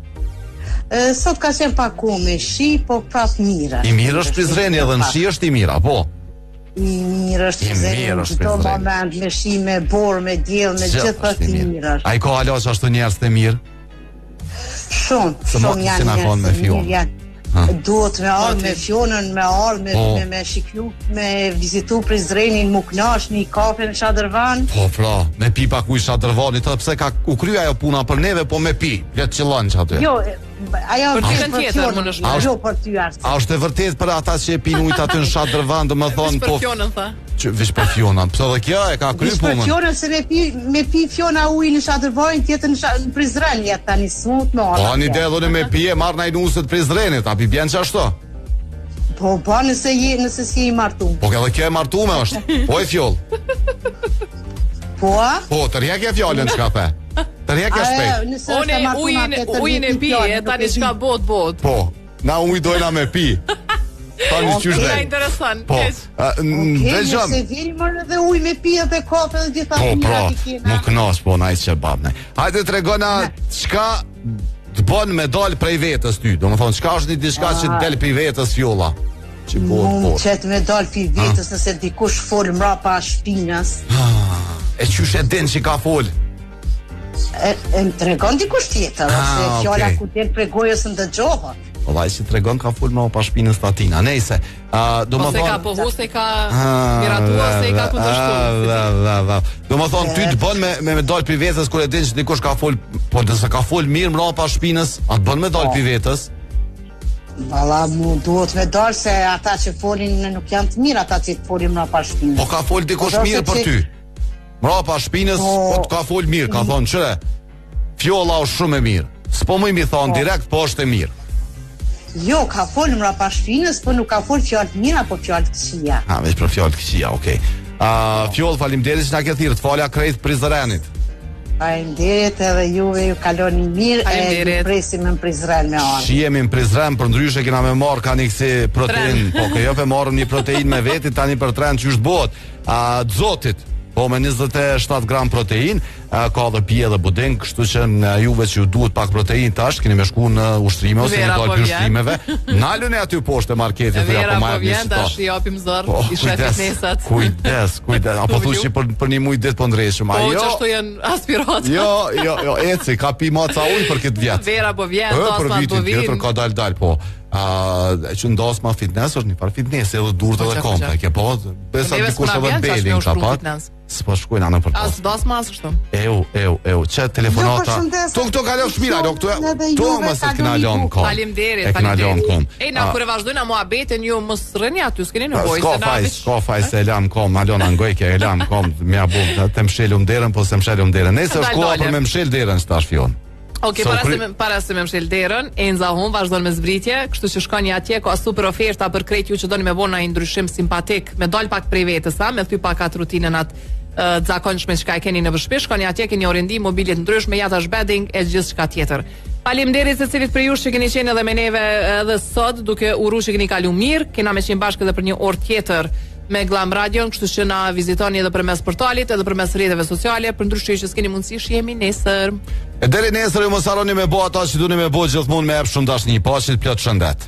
E, sot ka qenë pak kohë me shi, po prap mirë. I mirë është Prizreni edhe në shi është i mirë, apo? I mirë është Prizreni. I mirë është Prizreni. Çdo moment me shi, me borë, me diell, me gjithë është i mirë. A i ka hala ashtu njerëz të mirë? Shumë, shumë janë njerëz të mirë janë. Ha. Duhet me ardhë me Fjonën, me ardhë me, po. me, me shiknu, me vizitu Prizrenin, mu knaq, një kafe në Shadërvan. Po, pra, me pi pak ujë Shadërvanit, edhe pse ka u kry ajo puna për neve, po me pi, le të qëllon që aty. Jo, ajo për ty tjetër, më në shme. Jo, për ty arsi. A është e vërtet për ata që e pinë ujtë aty në Shadërvan, domethënë, po... Për Fjonën, tha. Që veç për Fjonën, pse edhe kjo e ka kry punën. Veç për Fjonën se me pi me pi Fjona ujin në Shadërvan, tjetër në, sha, në Prizren jet tani smut me ardh. Po ani dhe edhe me pi e marr naj nuse të Prizrenit, a pi bjen qashtu? Po po nëse je nëse s'je i martum. Po edhe kjo e martume është. Po e fjoll. Po a? Po, tërhjekje fjalën çka the. Tërhjekje shpejt. Unë ujin ujin e pi, e tani çka bot bot. Po. Na ujë dojna me pi. Tani qysh dhe. Na intereson. Po. Ndëgjom. Nëse vini më edhe ujë me pi edhe kafe dhe gjitha po, pra, i kena. Mu kënaq po na i qebab ne. Hajde tregona çka të bën me dal prej vetes ty. Domethënë çka është një diçka që të del prej vetes Fjolla. Që po po. Qet me dal prej vetes nëse dikush fol mbrapa shpinës. E qysh e din që ka fol? E, e më tregon dikush tjetër, ah, ose fjala okay. kur del prej gojës ndëgjohet. Po vaj si tregon ka fol mbrapa shpinës tatina. Nejse, uh, do më thonë... Ose ka pohu, se ka ah, miratu, ose ka kundërshtu. Dha, dha, dha. Do më thonë, ty të bën me, me, me dalë prej vetes, kur e din që dikush ka fol, po nëse ka fol mirë mbrapa shpinës, a të bën me dalë po. prej vetes? Valla, mu duhet me dalë se ata që folin nuk janë të mirë, ata që folin mbrapa shpinës. Po ka fol dikush po, mirë për ty. Mrapa shpinës, po, po të ka fol mirë, ka thonë qyre, Fjolla është shumë e mirë. S'po muj mi thonë po. direkt, po është e mirë. Jo, ka fol mrapa shpinës, po nuk ka fol fjalë të mira, po fjalë të këqija. Ha, veç për fjalë të këqija, okej. Okay. Uh, Fjoll, faleminderit që na ke thirrë, të fala krejt Prizrenit. Faleminderit edhe juve ju kaloni mirë e ju presim në Prizren me ardhë. Shihemi në Prizren, përndryshe kena me marr ka një kësi protein, po ke jo pe marrëm një protein me veti tani për tren qysh bëhet. A zotit, po me 27 gram protein, a, ka dhe pije dhe buding, kështu që në juve që ju duhet pak protein tash, keni me shku në ushtrime ose në dalë po ushtrimeve. Naluni aty poshtë e marketit, thuja po ma po vjen tash i japim zor, po, i shef fitnessat. Kujdes, kujdes. Apo thu që për për një muaj ditë po ndreshëm. Po jo, qashtu janë aspiratat. Jo, jo, jo, eci, ka pi ma ca ujë për këtë vjet. Vera po vjen, për vitin po tjetër ka dal dal po. A që ndasma fitness është një farë fitness edhe durët edhe komta, ke po, besa dikush edhe belin ka pak. S'po shkojnë anë për As dasma as kështu. Eu, eu, eu, që telefonata. Tu këto kalofsh mirë, alo këtu. Tu mos e kena lon kom. Faleminderit, faleminderit. Ej, na kur e vazhdojna muhabetin ju mos rrini aty, s'keni nevojë se na veç. S'ka faj se e lam kom, Alona ngojke, e lam kom, mja bu, të mshelum derën, po se mshelum derën. Nëse është koha për me mshel derën, tash Fion. Ok, para se me, para se me mshel derën, Enza Home vazhdon me zbritje, kështu që shkoni atje, ka super oferta për krejt ju që doni me bo një ndryshim simpatik, me dal pak prej vetes, a, me thy pak atë rutinën atë të zakonshme çka e keni në shtëpi, shkoni atje, keni orendi, mobilje të ndryshme, jatash bedding e gjithçka tjetër. Faleminderit secilit prej jush që keni qenë edhe me neve edhe sot, duke uru që keni kalu mirë, kena me qenë bashkë edhe për një orë tjetër me Glam Radion, kështu që na vizitoni edhe përmes portalit, edhe përmes rrjeteve sociale, përndryshe ju që s'keni mundësi, shihemi nesër. E deri nesër ju mos harroni me bo ata që duni me bo gjithmonë me jep shumë dashni, paçit plot shëndet.